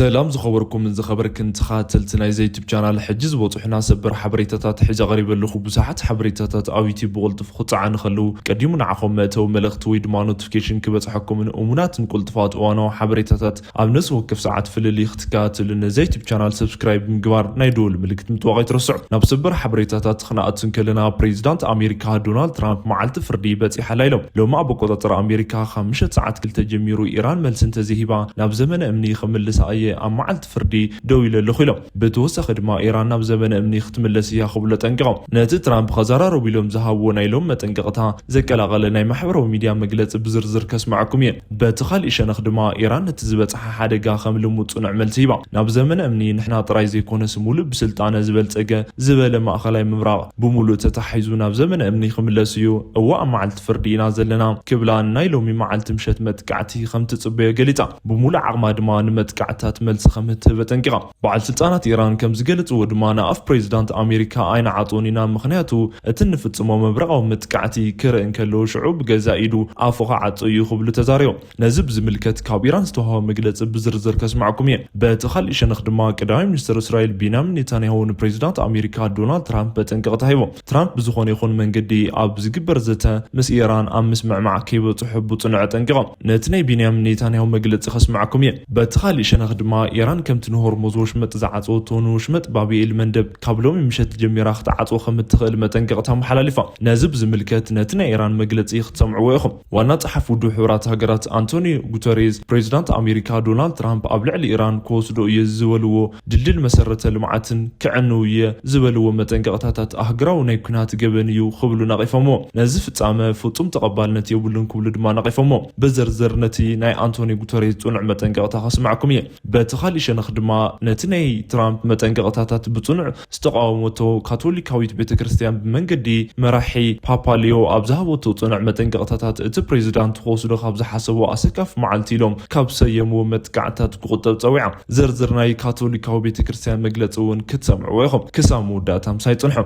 ሰላም ዝኸበርኩምን ዝኸበርክን ተኸታተልቲ ናይዚ ዩቱብ ቻናል፣ ሕጂ ዝበፅሑና ሰበር ሓበሬታታት ሒዘ ቀሪበ ኣለኹ። ብዙሓት ሓበሬታታት ኣብ ዩቱብ ብቕልጡፍ ክፀዓኑ ከለዉ፣ ቀዲሙ ንዓኹም መእተዊ መልእኽቲ ወይ ድማ ኖቲፊኬሽን ክበፅሐኩምን እሙናትን ቅልጡፋት እዋናዊ ሓበሬታታት ኣብ ነፍሲ ወከፍ ሰዓት ፍልልይ ክትከታተሉ ነዚ ዩቱብ ቻናል ሰብስክራይብ ብምግባር ናይ ደወል ምልክት ምጥዋቕ ኣይትረስዑ። ናብ ሰበር ሓበሬታታት ክንኣቱ እንከለና፣ ፕሬዚዳንት ኣሜሪካ ዶናልድ ትራምፕ መዓልቲ ፍርዲ በፂሓ ኣላ ኢሎም። ሎሚ ኣብ ኣቆፃፅራ ኣሜሪካ ካብ ምሸት ሰዓት ክልተ ጀሚሩ ኢራን መልሲ እንተዘይሂባ ናብ ዘመነ እምኒ ክምልሳ እየ ኣብ መዓልቲ ፍርዲ ደው ኢለ ኣለኹ ኢሎም። ብተወሳኺ ድማ ኢራን ናብ ዘመነ እምኒ ክትምለስ እያ ክብሉ ኣጠንቂቖም። ነቲ ትራምፕ ከዘራረቡ ኢሎም ዝሃብዎ ናይ ሎም መጠንቀቕታ ዘቀላቐለ ናይ ማሕበራዊ ሚድያ መግለፂ ብዝርዝር ከስማዕኩም እየ። በቲ ካሊእ ሸነኽ ድማ ኢራን ነቲ ዝበፅሓ ሓደጋ ከም ልሙድ ፅኑዕ መልሲ ሂባ። ናብ ዘመነ እምኒ ንሕና ጥራይ ዘይኮነስ ሙሉእ ብስልጣነ ዝበልፀገ ዝበለ ማእኸላይ ምብራቕ ብሙሉእ ተታሒዙ ናብ ዘመነ እምኒ ክምለስ እዩ። እወ ኣብ መዓልቲ ፍርዲ ኢና ዘለና ክብላ ናይ ሎሚ መዓልቲ ምሸት መጥቃዕቲ ከም ትፅበዮ ገሊፃ። ብሙሉእ ዓቕማ ድማ ንመጥቃዕትታት መልሲ ከም እትህብ ኣጠንቂቓ። በዓል ስልጣናት ኢራን ከም ዝገለፅዎ ድማ ንኣፍ ፕሬዚዳንት ኣሜሪካ ኣይንዓፅዎን ኢና፣ ምኽንያቱ እቲ እንፍፅሞ መብረቓዊ መጥቃዕቲ ክርኢ እንከሎ ሽዑ ብገዛእ ኢዱ ኣፉ ክዓፁ እዩ ክብሉ ተዛሪቦም። ነዚ ብዝምልከት ካብ ኢራን ዝተዋህበ መግለፂ ብዝርዝር ከስማዕኩም እየ። በቲ ካሊእ ሸነኽ ድማ ቀዳማይ ሚኒስትር እስራኤል ቢንያሚን ኔታንያሁ ንፕሬዚዳንት ኣሜሪካ ዶናልድ ትራምፕ መጠንቀቕታ ሂቦም። ትራምፕ ብዝኾነ ይኹን መንገዲ ኣብ ዝግበር ዘተ ምስ ኢራን ኣብ ምስምዕማዕ ከይበፅሑ ብፅኑዕ ኣጠንቂቖም። ነቲ ናይ ቢንያሚን ኔታንያሁ መግለፂ ከስማዕኩም እየ። በቲ ካሊእ ሸነኽ ድማ ኢራን ከምቲ ንሆርሙዝ ወሽመጥ ዝዓፀወቶ ንወሽመጥ ባብኤል መንደብ ካብ ሎሚ ምሸት ጀሚራ ክትዓፅዎ ከም እትኽእል መጠንቀቕታ ኣመሓላሊፋ። ነዚ ብዝምልከት ነቲ ናይ ኢራን መግለፂ ክትሰምዕዎ ኢኹም። ዋና ጸሓፊ ውድብ ሕቡራት ሃገራት ኣንቶኒዮ ጉተሬዝ፣ ፕሬዚዳንት ኣሜሪካ ዶናልድ ትራምፕ ኣብ ልዕሊ ኢራን ክወስዶ እየ ዝበልዎ ድልድል መሰረተ ልምዓትን ክዕንው እየ ዝበልዎ መጠንቀቕታታት ኣህግራዊ ናይ ኲናት ገበን እዩ ክብሉ ነቒፎምዎ። ነዚ ፍጻመ ፍጹም ተቐባልነት የብሉን ክብሉ ድማ ነቒፎምዎ። ብዝርዝር ነቲ ናይ ኣንቶኒ ጉተሬዝ ጽኑዕ መጠንቀቕታ ከስማዕኩም እየ። በቲ ካሊእ ሸነኽ ድማ ነቲ ናይ ትራምፕ መጠንቀቕታታት ብጽኑዕ ዝተቓወመቶ ካቶሊካዊት ቤተ ክርስቲያን ብመንገዲ መራሒ ፓፓ ሊዮ ኣብ ዝሃበቶ ጽኑዕ መጠንቀቕታታት፣ እቲ ፕሬዚዳንት ክወስዶ ካብ ዝሓሰቦ ኣሰካፊ መዓልቲ ኢሎም ካብ ሰየምዎ መጥቃዕትታት ክቑጠብ ጸዊዓ። ዝርዝር ናይ ካቶሊካዊ ቤተ ክርስቲያን መግለጺ እውን ክትሰምዕዎ ኢኹም። ክሳብ መወዳእታ ምሳይ ጽንሑ።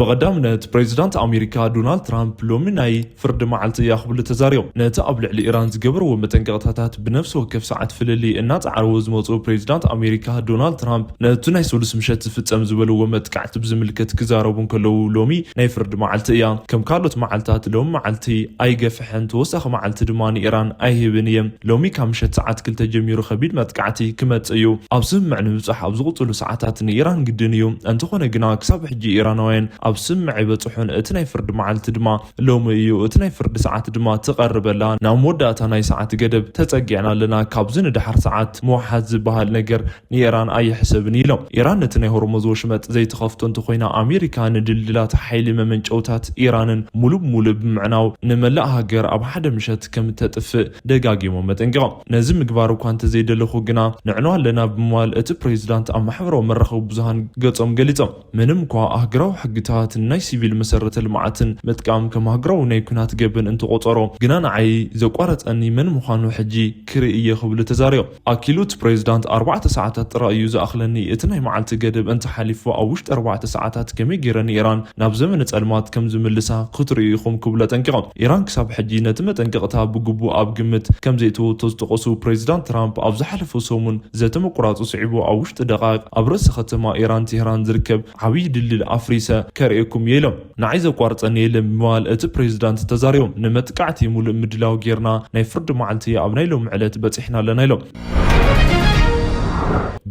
ብቐዳምነት ፕሬዚዳንት ኣሜሪካ ዶናልድ ትራምፕ ሎሚ ናይ ፍርዲ መዓልቲ እያ ክብሉ ተዛሪቦም። ነቲ ኣብ ልዕሊ ኢራን ዝገበርዎ መጠንቀቕታታት ብነፍሲ ወከፍ ሰዓት ፍልልይ እናጸዓርዎ ዝመጹ ፕሬዚዳንት ኣሜሪካ ዶናልድ ትራምፕ ነቲ ናይ ሰሉስ ምሸት ዝፍጸም ዝበልዎ መጥቃዕቲ ብዝምልከት ክዛረቡ እንከለዉ፣ ሎሚ ናይ ፍርዲ መዓልቲ እያ። ከም ካልኦት መዓልታት ሎም መዓልቲ ኣይገፍሕን፣ ተወሳኺ መዓልቲ ድማ ንኢራን ኣይህብን እየ። ሎሚ ካብ ምሸት ሰዓት ክልተ ጀሚሩ ከቢድ መጥቃዕቲ ክመጽእ እዩ። ኣብ ስምምዕ ንምብጻሕ ኣብ ዝቕጽሉ ሰዓታት ንኢራን ግድን እዩ። እንተኾነ ግና ክሳብ ሕጂ ኢራናውያን ኣብ ስምምዕ ኣይበጽሑን። እቲ ናይ ፍርዲ መዓልቲ ድማ ሎሚ እዩ። እቲ ናይ ፍርዲ ሰዓት ድማ ትቐርብ ኣላ። ናብ መወዳእታ ናይ ሰዓት ገደብ ተጸጊዕና ኣለና። ካብዚ ንደሓር ሰዓት ምውሓዝ ዝበሃል ነገር ንኢራን ኣይሕሰብን ኢሎም። ኢራን ነቲ ናይ ሆርሙዝ ወሽመጥ ዘይትኸፍቶ እንተኾይና፣ ኣሜሪካ ንድልድላት ሓይሊ መመንጨውታት ኢራንን ሙሉእ ብሙሉእ ብምዕናው ንመላእ ሃገር ኣብ ሓደ ምሸት ከም ተጥፍእ ደጋጊሞም ኣጠንቂቖም። ነዚ ምግባር እኳ እንተዘይደለኹ ግና ንዕኖ ኣለና ብምባል እቲ ፕሬዚዳንት ኣብ ማሕበራዊ መራኸቢ ብዙሃን ገጾም ገሊጾም። ምንም እኳ ኣህግራዊ ሕግታት ናይ ሲቪል መሰረተ ልምዓትን ምጥቃም ከም ኣህግራዊ ናይ ኲናት ገበን እንተቖጸሮ፣ ግና ንዓይ ዘቋረጸኒ መን ምዃኑ ሕጂ ክርኢ እየ ክብሉ ተዛሪቦም። ኣኪሉ እቲ ፕሬዚዳንት ኣርባዕተ ሰዓታት ጥራይ እዩ ዝኣኽለኒ፣ እቲ ናይ መዓልቲ ገደብ እንተሓሊፉ ኣብ ውሽጢ ኣርባዕተ ሰዓታት ከመይ ገይረ ንኢራን ናብ ዘመነ ጸልማት ከም ዝምልሳ ክትርእዩ ኢኹም ክብሉ ኣጠንቂቖም። ኢራን ክሳብ ሕጂ ነቲ መጠንቀቕታ ብግቡእ ኣብ ግምት ከም ዘይተወቶ ዝጠቐሱ ፕሬዚዳንት ትራምፕ ኣብ ዝሓለፈ ሰሙን ዘተ ምቁራጹ ስዒቡ ኣብ ውሽጢ ደቓይቕ ኣብ ርእሲ ከተማ ኢራን ቴህራን ዝርከብ ዓብዪ ድልድል ኣፍሪሰ ከርእየኩም እየ ኢሎም። ንዓይ ዘቋርጸኒ የለን ብምባል እቲ ፕሬዚዳንት ተዛሪቦም። ንመጥቃዕቲ ሙሉእ ምድላው ጌርና ናይ ፍርዲ መዓልቲ ኣብ ናይ ሎሚ ዕለት በጺሕና ኣለና ኢሎም።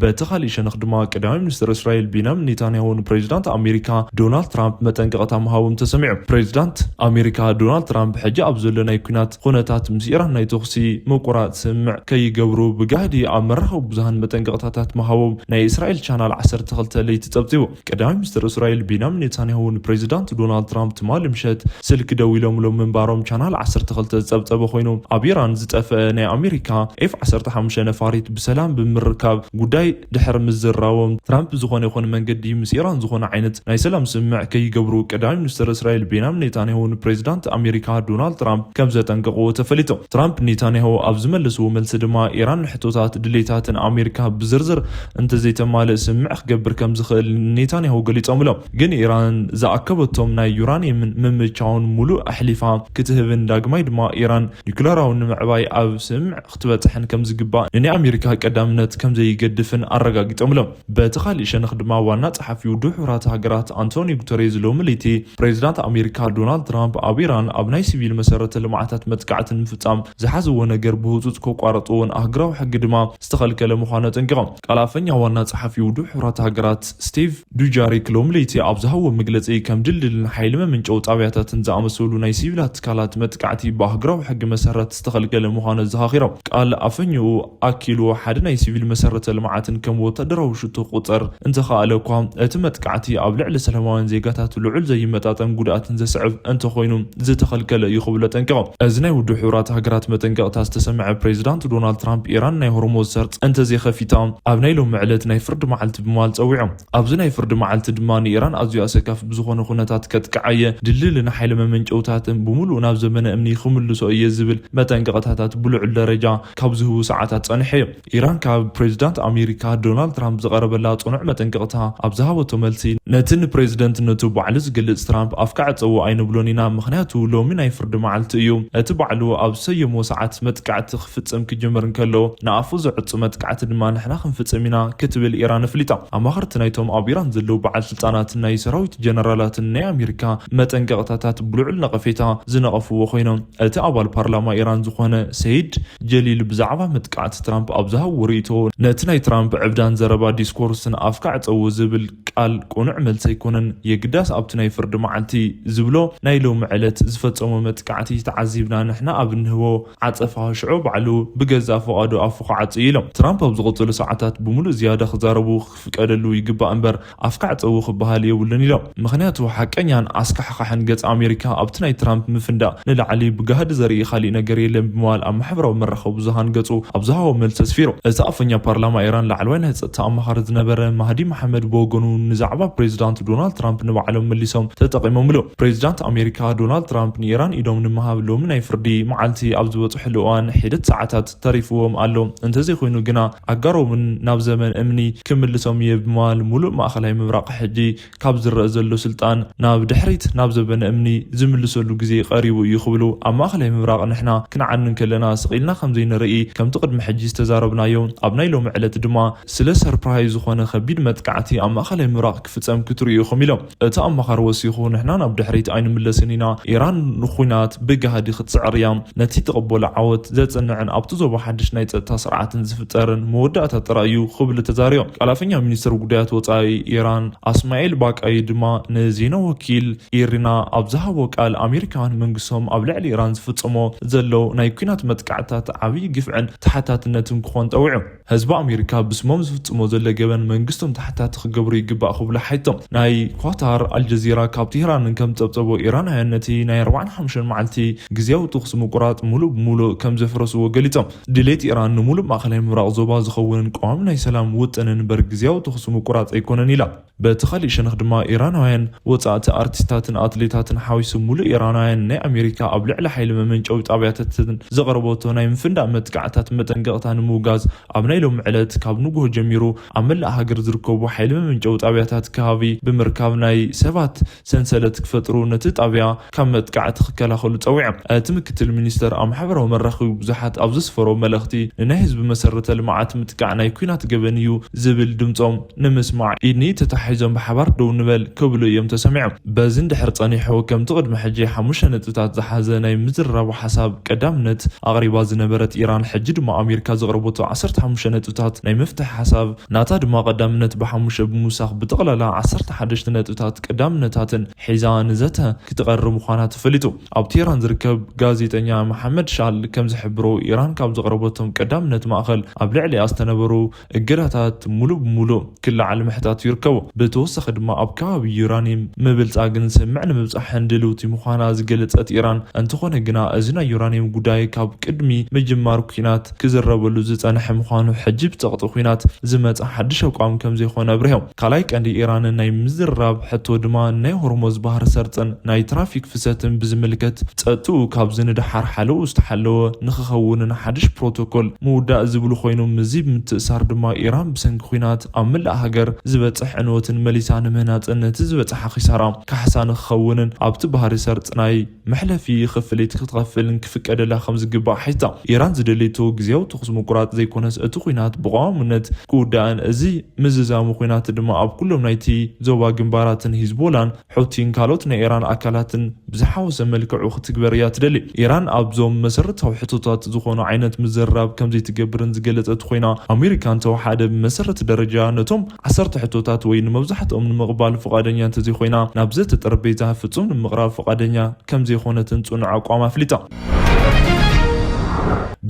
በቲ ካሊእ ሸነኽ ድማ ቀዳማይ ሚኒስትር እስራኤል ቢንያሚን ኔታንያሁ ንፕሬዚዳንት ኣሜሪካ ዶናልድ ትራምፕ መጠንቀቕታ ምሃቦም ተሰሚዑ። ፕሬዚዳንት ኣሜሪካ ዶናልድ ትራምፕ ሕጂ ኣብ ዘሎ ናይ ኲናት ኩነታት ምስ ኢራን ናይ ተኹሲ ምቁራጽ ስምምዕ ከይገብሩ ብጋህዲ ኣብ መራኸቢ ብዙሃን መጠንቀቕታታት ምሃቦም ናይ እስራኤል ቻናል ዓሰርተ ክልተ ለይቲ ጸብጺቡ። ቀዳማይ ሚኒስትር እስራኤል ቢንያሚን ኔታንያሁ ንፕሬዚዳንት ዶናልድ ትራምፕ ትማሊ ምሸት ስልኪ ደዊሎምሎም ምንባሮም ቻናል ዓሰርተ ክልተ ዝጸብጸበ ኮይኑ፣ ኣብ ኢራን ዝጠፍአ ናይ ኣሜሪካ ኤፍ ዓሰርተ ሓሙሽተ ነፋሪት ብሰላም ብምርካብ ጉዳይ ድሕሪ ምዝራቦም፣ ትራምፕ ዝኾነ ይኹን መንገዲ ምስ ኢራን ዝኾነ ዓይነት ናይ ሰላም ስምምዕ ከይገብሩ ቀዳማይ ሚኒስትር እስራኤል ቤንያሚን ኔታንያሁ ንፕሬዚዳንት ኣሜሪካ ዶናልድ ትራምፕ ከም ዘጠንቀቕዎ ተፈሊጡ። ትራምፕ ኔታንያሁ ኣብ ዝመለስዎ መልሲ ድማ ኢራን ንሕቶታት ድሌታትን ኣሜሪካ ብዝርዝር እንተዘይተማልእ ስምምዕ ክገብር ከም ዝኽእል ኔታንያሁ ገሊጾምሎም። ግን ኢራን ዝኣከበቶም ናይ ዩራኒየምን ምምቻውን ሙሉእ ኣሕሊፋ ክትህብን ዳግማይ ድማ ኢራን ኒኩለራዊ ንምዕባይ ኣብ ስምምዕ ክትበጽሕን ከም ዝግባእ ንናይ ኣሜሪካ ቀዳምነት ከም ዘይገድፍን ኣረጋጊጾምሎም። በቲ ካሊእ ሸነኽ ድማ ዋና ጸሓፊ ውድብ ሕቡራት ሃገራት ኣንቶኒዮ ጉተሬዝ ሎሚ ለይቲ ፕሬዚዳንት ኣሜሪካ ዶናልድ ትራምፕ ኣብ ኢራን ኣብ ናይ ሲቪል መሰረተ ልምዓታት መጥቃዕቲ ንምፍጻም ዝሓዝዎ ነገር ብህጹጽ ከቋርጽዎን ኣህግራዊ ሕጊ ድማ ዝተኸልከለ ምዃኑ ኣጠንቂቖም። ቃል ኣፈኛ ዋና ጸሓፊ ውድብ ሕቡራት ሃገራት ስቲቭ ዱጃሪክ ሎሚ ለይቲ ኣብ ዝሃብዎ መግለጺ ከም ድልድልን ሓይሊ መመንጨዊ ጣብያታትን ዝኣመሰሉ ናይ ሲቪላት ትካላት መጥቃዕቲ ብኣህግራዊ ሕጊ መሰረት ዝተኸልከለ ምዃኑ ኣዘኻኺሮም። ቃል ኣፈኛኡ ኣኪሉ ሓደ ናይ ሲቪል መሰረተ ልምዓትን ከም ወታደራዊ ሽቶ ክቑጸር እንተኸኣለ እኳ እቲ መጥቃዕቲ ኣብ ልዕሊ ሰላማውያን ዜጋታት ልዑል ዘይመጣጠን ጉድኣትን ዘስዕብ እንተኾይኑ ዝተኸልከለ እዩ ክብሉ ኣጠንቂቖም። እዚ ናይ ውድብ ሕቡራት ሃገራት መጠንቀቕታ ዝተሰምዐ ፕሬዚዳንት ዶናልድ ትራምፕ ኢራን ናይ ሆርሙዝ ሰርጥ እንተዘይኸፊታ ኣብ ናይ ሎሚ ዕለት ናይ ፍርዲ መዓልቲ ብምባል ጸዊዖም። ኣብዚ ናይ ፍርዲ መዓልቲ ድማ ንኢራን ኣዝዩ ኣሰካፊ ብዝኾነ ኩነታት ከጥቅዓ እየ፣ ድልድልን ሓይሊ መመንጨውታትን ብምሉእ ናብ ዘመነ እምኒ ክምልሶ እየ ዝብል መጠንቀቕታታት ብልዑል ደረጃ ካብ ዝህቡ ሰዓታት ጸኒሑ እዩ። ኢራን ካብ ፕሬዚዳንት ኣሜሪካ ዶናልድ ትራምፕ ዝቐረበላ ጽኑዕ መጠንቀቕታ ኣብ ዝሃበቶ መልሲ፣ ነቲ ንፕሬዚደንትነቱ ባዕሉ ዝገልጽ ትራምፕ ኣፍካ ዕጸዎ ኣይንብሎን ኢና፣ ምኽንያቱ ሎሚ ናይ ፍርዲ መዓልቲ እዩ። እቲ ባዕሉ ኣብ ዝሰየሞ ሰዓት መጥቃዕቲ ክፍጽም ክጅምር እንከሎ፣ ንኣፉ ዘዕጹ መጥቃዕቲ ድማ ንሕና ክንፍጽም ኢና ክትብል ኢራን ኣፍሊጣ። ኣማኸርቲ ናይቶም ኣብ ኢራን ዘለዉ በዓል ስልጣናትን ናይ ሰራዊት ጀነራላትን ናይ ኣሜሪካ መጠንቀቕታታት ብልዑል ነቐፌታ ዝነቐፍዎ ኮይኖም፣ እቲ ኣባል ፓርላማ ኢራን ዝኾነ ሰይድ ጀሊል ብዛዕባ መጥቃዕቲ ትራምፕ ኣብ ዝሃብዎ ርእይቶ፣ ነቲ ናይ ትራምፕ ዕብዳን ዘረባ ዲስኮርስን ኣፍካ ዕጸዎ ዝብል ቃል ቅኑዕ መልሲ ኣይኮነን፣ የግዳስ ኣብቲ ናይ ፍርዲ መዓልቲ ዝብሎ ናይ ሎሚ ዕለት ዝፈጸሞ መጥቃዕቲ ተዓዚብና፣ ንሕና ኣብ እንህቦ ዓጸፋ ሽዑ ባዕሉ ብገዛእ ፍቓዱ ኣፉ ክዓጽ እዩ ኢሎም። ትራምፕ ኣብ ዝቕጽሉ ሰዓታት ብምሉእ ዝያዳ ክዛረቡ ክፍቀደሉ ይግባእ እምበር ኣፍካ ዕጸዉ ክበሃል የብሉን ኢሎም። ምኽንያቱ ሓቀኛን ኣስካሕካሕን ገጽ ኣሜሪካ ኣብቲ ናይ ትራምፕ ምፍንዳእ ንላዕሊ ብጋህዲ ዘርኢ ካሊእ ነገር የለን ብምባል ኣብ ማሕበራዊ መራኸቢ ብዙሃን ገጹ ኣብ ዝሃቦ መልሲ ኣስፊሩ። እቲ ኣፈኛ ፓርላማ ኢራን ላዕለዋይ ናይ ጸጥታ ኣማኻሪ ዝነበረ ማህዲ መሓመድ ብወገኑ ንዛዕባ ፕሬዚዳንት ዶናልድ ትራምፕ ንባዕሎም መሊሶም ተጠቒሞምሉ። ፕሬዚዳንት ኣሜሪካ ዶናልድ ትራምፕ ንኢራን ኢዶም ንምሃብ ሎሚ ናይ ፍርዲ መዓልቲ ኣብ ዝበጽሕሉ እዋን ሒደት ሰዓታት ተሪፍዎም ኣሎ። እንተዘይኮይኑ ግና ኣጋሮምን ናብ ዘመን እምኒ ክምልሶም እየ ብምባል ሙሉእ ማእኸላይ ምብራቕ ሕጂ ካብ ዝረአ ዘሎ ስልጣን ናብ ድሕሪት ናብ ዘበነ እምኒ ዝምልሰሉ ግዜ ቀሪቡ እዩ ክብሉ፣ ኣብ ማእኸላይ ምብራቕ ንሕና ክንዓኑ እንከለና ስቕ ኢልና ከም ዘይንርኢ፣ ከምቲ ቅድሚ ሕጂ ዝተዛረብናዮ፣ ኣብ ናይ ሎሚ ዕለት ድማ ስለ ሰርፕራይዝ ዝኾነ ከቢድ መጥቃዕቲ ኣብ ማእኸላይ ምብራቕ ክፍጸም ክትርእዩ ኢኹም ኢሎም። እቲ ኣማኻሪ ወሲኹ፣ ንሕና ናብ ድሕሪት ኣይንምለስን ኢና፣ ኢራን ንኹናት ብጋህዲ ክትጽዕር እያ፣ ነቲ ትቕበሎ ዓወት ዘጽንዕን ኣብቲ ዞባ ሓድሽ ናይ ጸጥታ ስርዓትን ዝፍጠርን መወዳእታ ጥራይ እዩ ክብሉ ተዛሪቦም። ቃል ኣፈኛ ሚኒስትር ጉዳያት ወጻኢ ኢራን ኣስማኤል ባቃይ ድማ ንዜና ወኪል ኢሪና ኣብ ዝሃቦ ቃል፣ ኣሜሪካውያን መንግስቶም ኣብ ልዕሊ ኢራን ዝፍጽሞ ዘሎ ናይ ኲናት መጥቃዕትታት ዓብዪ ግፍዕን ተሓታትነትን ክኾን ጠዊዑ። ህዝቢ ኣሜሪካ ብስሞም ዝፍጽሞ ዘሎ ገበን መንግስቶም ተሓታቲ ክገብሩ ይግባእ ክብሉ ሓይቶም። ናይ ኳታር ኣልጀዚራ ካብ ቴህራንን ከም ጸብጸቦ፣ ኢራናውያን ነቲ ናይ ኣርባዓን ሓሙሽተን መዓልቲ ግዝያዊ ተኹሲ ምቁራጽ ሙሉእ ብሙሉእ ከም ዘፍረስዎ ገሊጾም። ድሌት ኢራን ንሙሉእ ማእኸላይ ምብራቕ ዞባ ዝኸውን ቀዋሚ ናይ ሰላም ውጥን እምበር ግዝያዊ ተኹሲ ምቁራጽ ኣይኮነን ኢላ። በቲ ካሊእ ሸነኽ ድማ ኢራናውያን ወጻእቲ ኣርቲስታትን ኣትሌታትን ሓዊሱ ሙሉእ ኢራናውያን ናይ ኣሜሪካ ኣብ ልዕሊ ሓይሊ መመንጨዊ ጣብያታትን ዘቕረበቶ ናይ ምፍንዳእ መጥቃዕታት መጠንቀቕታ ንምውጋዝ ኣብ ናይ ሎሚ ዕለት ካብ ንግሆ ጀሚሩ ኣብ መላእ ሃገር ዝርከቡ ሓይሊ መመንጨዊ ጣብያታት ከባቢ ብምርካብ ናይ ሰባት ሰንሰለት ክፈጥሩ ነቲ ጣብያ ካብ መጥቃዕቲ ክከላኸሉ ጸዊዖም። እቲ ምክትል ሚኒስተር ኣብ ማሕበራዊ መራኸቢ ብዙሓት ኣብ ዘስፈሮ መልእኽቲ ንናይ ህዝቢ መሰረተ ልምዓት ምጥቃዕ ናይ ኲናት ገበን እዩ ዝብል ድምጾም ንምስማዕ ኢድኒ ተታሒዞም ብሓባር ደው ንበል ክብሉ እዮም ተሰሚዖም። በዚ እንድሕር ጸኒሑ፣ ከምቲ ቅድሚ ሕጂ ሓሙሽተ ነጥብታት ዝሓዘ ናይ ምዝርራቡ ሓሳብ ቀዳምነት ኣቕሪባ ዝነበረት ኢራን፣ ሕጂ ድማ ኣሜሪካ ዘቕረበቶ ዓሰርተ ሓሙሽተ ነጥብታት ናይ ምፍታሕ ሓሳብ ናታ ድማ ቀዳምነት ብሓሙሽተ ብምውሳኽ ብጠቕላላ ዓሰርተ ሓደሽተ ነጥብታት ቀዳምነታትን ሒዛ ንዘተ ክትቐርብ ምዃና ተፈሊጡ። ኣብ ቴህራን ዝርከብ ጋዜጠኛ መሓመድ ሻል ከም ዝሕብሮ፣ ኢራን ካብ ዘቕረበቶም ቀዳምነት ማእኸል ኣብ ልዕሊኣ ዝተነበሩ እገዳታት ሙሉእ ብሙሉእ ክለዓል ምሕታት ይርከቡ። ብተወሳኺ ድማ ኣብ ከባቢ ዩራኒየም ምብልጻግን ስምምዕ ንምብጻሕን ድልውቲ ምዃና ዝገለጸት ኢራን፣ እንተኾነ ግና እዚ ናይ ዩራኒየም ጉዳይ ካብ ቅድሚ ምጅማር ኲናት ክዝረበሉ ዝጸንሐ ምዃኑ ሕጂ ብጸቕጢ ኲናት ዝመጽእ ሓድሽ ኣቋም ከም ዘይኮነ ኣብሪሆም። ካልኣይ ቀንዲ ኢራንን ናይ ምዝርራብ ሕቶ ድማ ናይ ሆርሞዝ ባህሪ ሰርጥን ናይ ትራፊክ ፍሰትን ብዝምልከት ጸጥኡ ካብዚ ንደሓር ሓለዉ ዝተሓለወ ንኽኸውንን ሓድሽ ፕሮቶኮል ምውዳእ ዝብሉ ኮይኖም፣ እዚ ብምትእሳር ድማ ኢራን ብሰንኪ ኲናት ኣብ መላእ ሃገር ዝበጽሕ ዕንወትን መሊሳ ንምህናጽን ነቲ ዝበጽሓ ኺሳራ ካሕሳ ንኽኸውንን ኣብቲ ባህሪ ሰርጥ ናይ መሕለፊ ክፍሊት ክትኸፍልን ክፍቀደላ ከም ዝግባእ ሓይታ። ኢራን ዝደለየቶ ግዜያዊ ተኹስ ምቁራጽ ዘይኮነስ እቲ ኲናት ብቐዋምነት ክውዳእን እዚ ምዝዛሙ ኲናት ድማ ኣብ ኩሎም ናይቲ ዞባ ግንባራትን ሂዝቦላን ሑቲን ካልኦት ናይ ኢራን ኣካላትን ብዝሓወሰ መልክዑ ክትግበር እያ ትደሊ። ኢራን ኣብዞም መሰረታዊ ሕቶታት ዝኾኑ ዓይነት ምዝርራብ ከም ዘይትገብርን ዝገለጸት ኮይና፣ ኣሜሪካ እንተወሓደ ብመሰረት ደረጃ ነቶም ዓሰርተ ሕቶታት ወይ ንመብዛሕትኦም ንምቕባል ፍቓደኛ እንተዘይኮይና፣ ናብ ዘተ ጠረጴዛ ፍጹም ንምቕራብ ፍቓደኛ ከም ዘይኮነትን ጽኑዕ ኣቋም ኣፍሊጣ።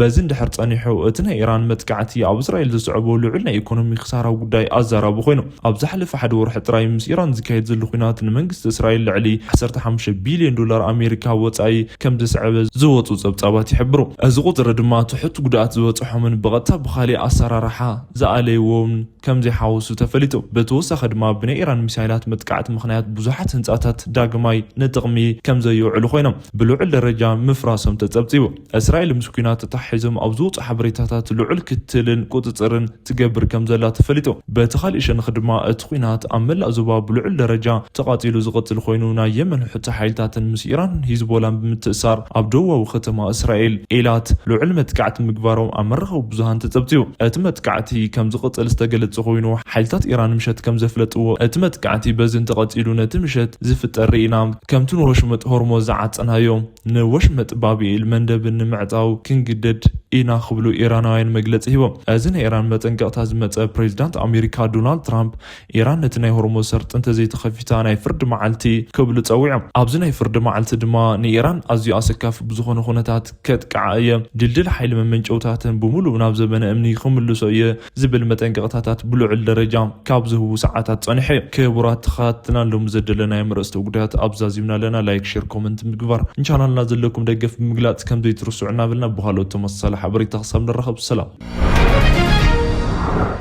በዚ እንድሕር ጸኒሑ፣ እቲ ናይ ኢራን መጥቃዕቲ ኣብ እስራኤል ዘስዕቦ ልዑል ናይ ኢኮኖሚ ክሳራ ጉዳይ ኣዛራቢ ኮይኑ፣ ኣብ ዝሓለፈ ሓደ ወርሒ ጥራይ ምስ ኢራን ዝካየድ ዘሎ ኲናት ንመንግስቲ እስራኤል ልዕሊ ዓሰርተ ሓሙሽተ ቢልዮን ዶላር ኣሜሪካ ወጻኢ ከም ዘስዕበ ዝወጹ ጸብጻባት ይሕብሩ። እዚ ቁጽሪ ድማ ትሑት ጉድኣት ዝበጽሖምን ብቐጥታ ብኻሊእ ኣሰራርሓ ዝኣለይዎም ከም ዘይሓወሱ ተፈሊጡ። ብተወሳኺ ድማ ብናይ ኢራን ሚሳይላት መጥቃዕቲ ምኽንያት ብዙሓት ህንጻታት ዳግማይ ንጥቕሚ ከም ዘይውዕሉ ኮይኖም ብልዑል ደረጃ ምፍራሶም ተጸብጺቡ። እስራኤል ምስ ኲናት ተታሒዞም ኣብ ዝወጹ ሓበሬታታት ልዑል ክትልን ቁጽጽርን ትገብር ከም ዘላ ተፈሊጡ። በቲ ካልእ ሸነኽ ድማ እቲ ኲናት ኣብ መላእ ዞባ ብልዑል ደረጃ ተቓጺሉ ዝቕጽል ኮይኑ፣ ናይ የመን ሑቲ ሓይልታትን ምስ ኢራን ሂዝቦላን ብምትእሳር ኣብ ደቡባዊ ከተማ እስራኤል ኤላት ልዑል መጥቃዕቲ ምግባሮም ኣብ መራኸቢ ብዙሃን ተጸብጺቡ። እቲ መጥቃዕቲ ከም ዝቕጽል ዝተገለጸ ኮይኑ፣ ሓይልታት ኢራን ምሸት ከም ዘፍለጥዎ፣ እቲ መጥቃዕቲ በዚ እንተቐጺሉ ነቲ ምሸት ዝፍጠር ርኢና፣ ከምቲ ንወሽመጥ ሆርሞዝ ዝዓጸናዮ ንወሽመጥ ባብኤል መንደብን ንምዕጻው ክንግደድ ኢና ክብሉ ኢራናውያን መግለጺ ሂቦም። እዚ ናይ ኢራን መጠንቀቕታ ዝመጸ ፕሬዚዳንት ኣሜሪካ ዶናልድ ትራምፕ ኢራን ነቲ ናይ ሆርሞዝ ሰርጥ እንተዘይተኸፊታ ናይ ፍርዲ መዓልቲ ክብሉ ጸዊዖም። ኣብዚ ናይ ፍርዲ መዓልቲ ድማ ንኢራን ኣዝዩ ኣሰካፊ ብዝኾነ ኩነታት ከጥቅዓ እየ፣ ድልድል ሓይሊ መመንጨውታትን ብምሉእ ናብ ዘበነ እምኒ ክምልሶ እየ ዝብል መጠንቀቕታታት ብልዑል ደረጃ ካብ ዝህቡ ሰዓታት ጸኒሑ እዩ። ክቡራት ተኸታተልና ሎም ዘደለናዮም ርእስተ ጉዳያት ኣብዛዚምና ኣለና። ላይክ፣ ሼር፣ ኮመንት ምግባር ንቻናልና ዘለኩም ደገፍ ብምግላጽ ከም ዘይትርስዑ እናበልና ብኻልኦት ተመሳሳሊ ሓበሬታ ክሳብ ንራኸብ ሰላም።